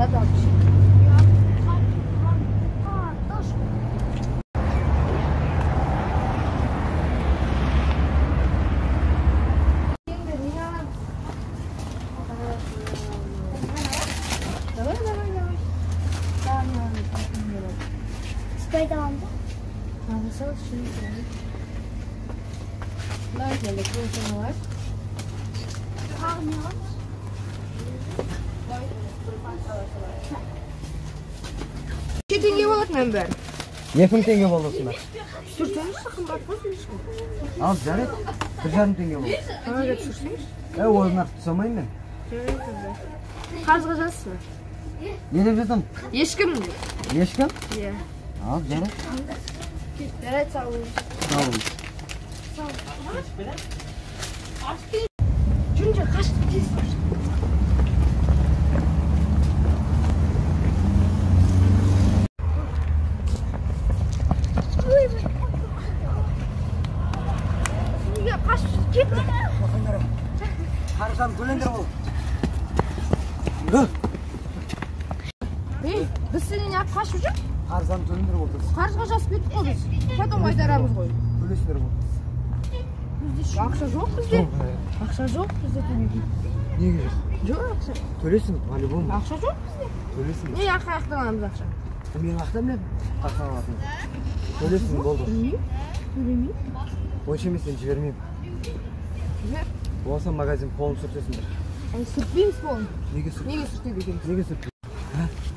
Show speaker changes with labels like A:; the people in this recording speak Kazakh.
A: Зат алып ішейік. Давай, давай, давай.
B: Спрайт аламыз ба?
A: Алсақ, ішеміз. Давай, енді кофе алайық.
B: Тағы не аламыз?
A: Неше теңге болады мынаның бәрі?
C: 2000 теңге болды осында.
A: Түсірсеңізші, қымбат қой слишком.
C: Ал, жарайды. 1,5 теңге болды.
A: Ана түсірсеңізші.
C: Оны нарық түсе алмаймын мен.
A: Жарайды онда. Қарызға жазасыз ба?
C: Не деп жазамын?
A: Ешкім деп.
C: Ешкім?
A: Иә.
C: Ал, жарайды.
A: Жарайды, сау болыңыз.
C: Сау болыңыз.
A: Жүріңдер, қашып тез. Неге қашып кеттік?
C: Қарыздан төлеңдер ол.
A: Ей, біз сенен неғып қашып жүр?
C: Қарыздан төлеңдер болды.
A: Қарызға жазып кеттік қой біз. Потом қайтарамыз ғой.
C: Төлесіңдер болды.
A: Ақша жоқ бізде. Ақша жоқ бізде төлейтін.
C: Неге жоқ?
A: Жоқ ақша.
C: Төлесің, по-любому.
A: Ақша жоқ бізде.
C: Төлесің.
A: Не, қаяқтан аламыз ақша?
C: Мен қаяқтан білемін? Қаяқтан алатынын. Төлесің болды.
A: Төлемеймін. Төлемеймін.
C: Онша емес, сені жібермеймін.
A: Жібер.
C: Болса магазин қолын сүртесіңдер.
A: Сүртпейміз қолын.
C: Неге сүрт?
A: Неге сүртеді екенбіз?
C: Неге сүртпейміз?